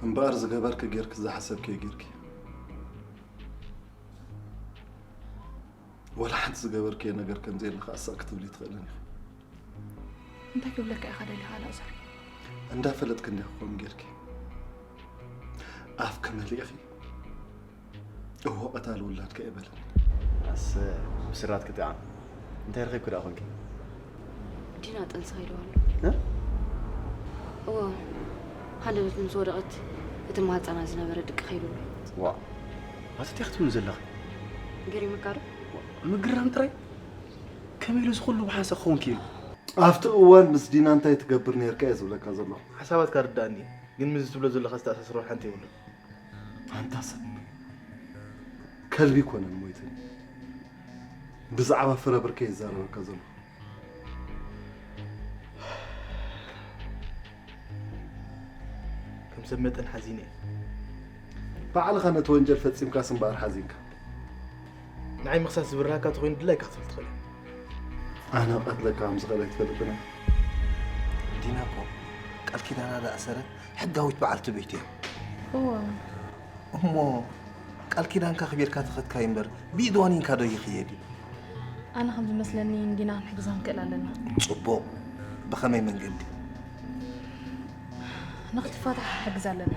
እምበኣር ዝገበርኪ ጌርኪ ዝሓሰብክዮ ጌርኪ። ወላ ሓንቲ ዝገበርክዮ ነገር ከም ዘየለ ከኣ ስቕ ክትብሊ ትኽእልን ኢኺ። እንታይ ክብለካ ኢኻ ደሊኻ ኣልኣዛር? እንዳፈለጥኪ እንዲኺ ከምኡ ጌርኪ ኣፍኪ መሊእኺ እወ ቀታሊ ውላድካ እየ በለኒ። ኣሰ ብስራት ክትዓም እንታይ ረኺብኪ ደኣ ኮንኪ? ዲና ጥንሲ ከይድዋ ኣሎ። እ? እዎ ሃንደበት ምስ ወደቐት እቲ ማህፀና ዝነበረ ድቂ ከይዱ ኣሎ። ዋ ኣቲ እንታይ ክትብሉ ዘለኺ? ገሪመካ ዶ? ምግራም ጥራይ ከመይ ኢሉ እዚ ኩሉ ብሓንሳእ ክኸውን ክኢሉ? ኣብቲ እዋን ምስ ዲና እንታይ ትገብር ነርካ እየ ዝብለካ ዘለኹ። ሓሳባትካ ርዳእኒ እዩ፣ ግን ምስዚ ትብሎ ዘለኻ ዝተኣሳስሮ ሓንቲ የብሉን። ኣንታ ሰብ ከልቢ ይኮነን ሞይትኒ። ብዛዕባ ፍረ ብርከይ ይዛረበካ ዘሎ። ከም ሰብ መጠን ሓዚነ እየ። ባዕልኻ ነቲ ወንጀል ፈጺምካስ እምበኣር ሓዚንካ። ንዓይ ምኽሳስ ዝብርሃካ ተኾይኑ ድላይካ ክትብል ትኽእል እያ። ኣነ ቀትለካ ከም ዝኽእል ኣይትፈልጥን እያ። ዲና እኮ ቃል ኪዳና ዝኣሰረት ሕጋዊት በዓልቲ ቤት እያ። እዎ እሞ ቃል ኪዳንካ ኣኽቢርካ ተኸድካዮ እምበር ብኢድ ዋኒንካ ዶ ይኽየድ እዩ? ኣነ ከም ዝመስለኒ ንዲና ክንሕግዛ ንክእል ኣለና። ጽቡቕ። ብኸመይ መንገዲ? ንክትፋታሕ ንሕግዛ ኣለና።